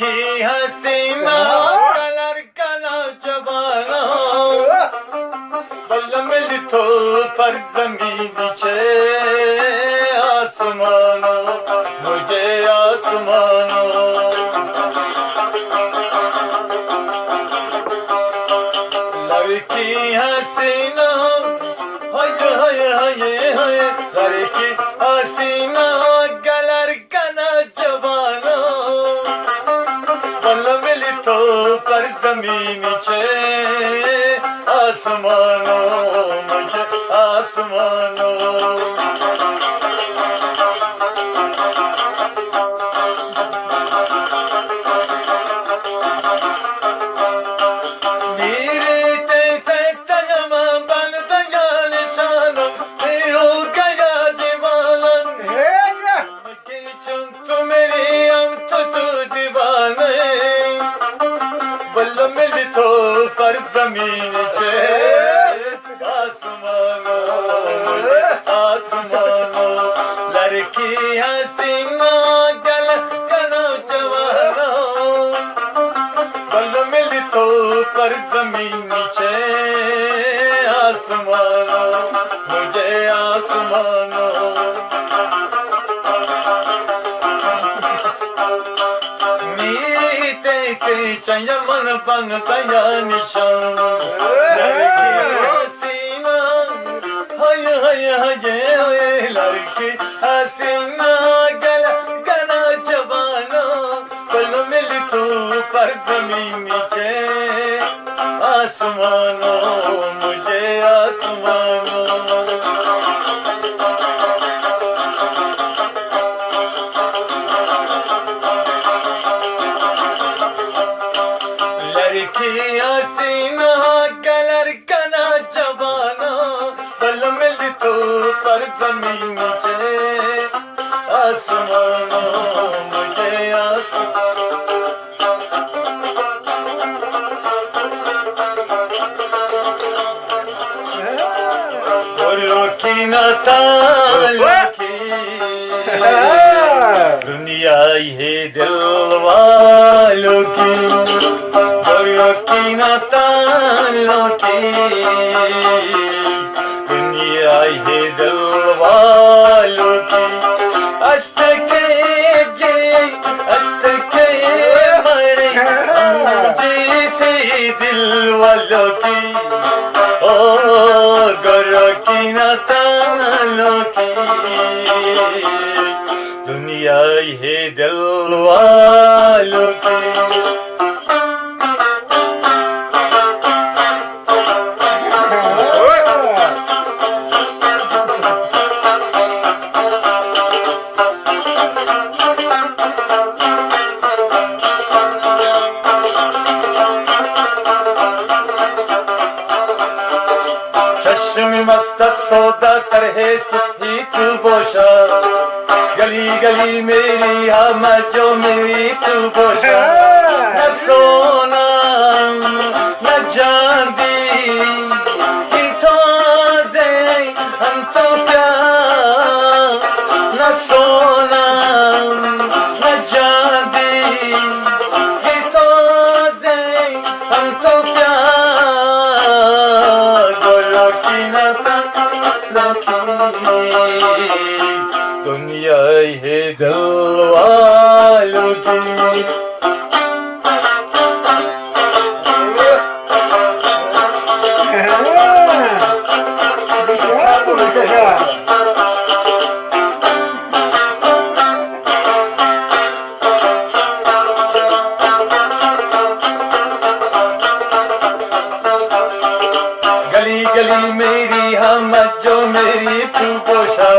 लड़की हसीना लड़का नौजवाना बल मिल तो पर जमीन नीचे आसमानो मुझे आसमानो लड़की हसीना हाय हाय हाय हाय लड़की हसीना लड़का नौजवाना पल मिल तो पर जमीन नीचे आसमानो मुझे आसमानो मेरे ते सच्चा बन गया निशाना मैं हो गया दीवाना के चुन तू मेरी हम तो तू दीवाने बल मिल तो पर जमीन चे आसमानो मुझे आसमानो लड़की हसीना जल कनो जवानो बल मिल तो पर जमीन नीचे आसमानो मुझे आसमानो मेरे ते चमन बन गया निशान लड़की हसीना हाय हाय हाय हाय लड़की हसीना गल गना जवाना पल मिल तू पर जमीन नीचे आसमानो मुझे आसमानो लड़की हसीना कलर कना जवाना पल मिल तो पर जमीन नीचे आसमानो मुझे आसमान की न की दुनिया ये दिल वालों की गोरों की न तालों की दुनिया ये दिल वालों की अस्तके जे अस्तके मरे जैसे दिल वालों की ओ गोरों की न तालों की दुनिया ये दिल वालों की चश्म मस्तक सौदा तरहे सुखी तू बोशा गली गली मेरी हम जो मेरी तू बोशा न सोना न चांदी की तो हम तो प्यार न सोना न चांदी की तो हम तो प्यार गोरों की न तालों की दुनिया है दिल वालों की गली गली मेरी हम जो मेरी तू पोशा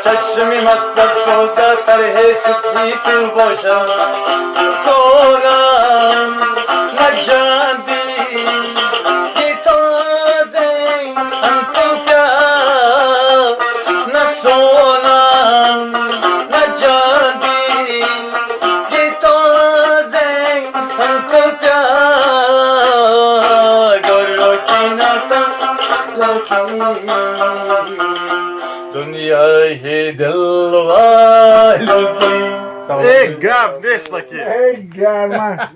चश्मी मस्त सौदा तरहे सुखी तू बोशा सोना न चांदी की तो हम तो प्यार न सोना न चांदी की तो हम तो प्यार गोरों की न तालों की दुनिया है दिल वालों की। Э, гап нест, лаки. Эй, гарма.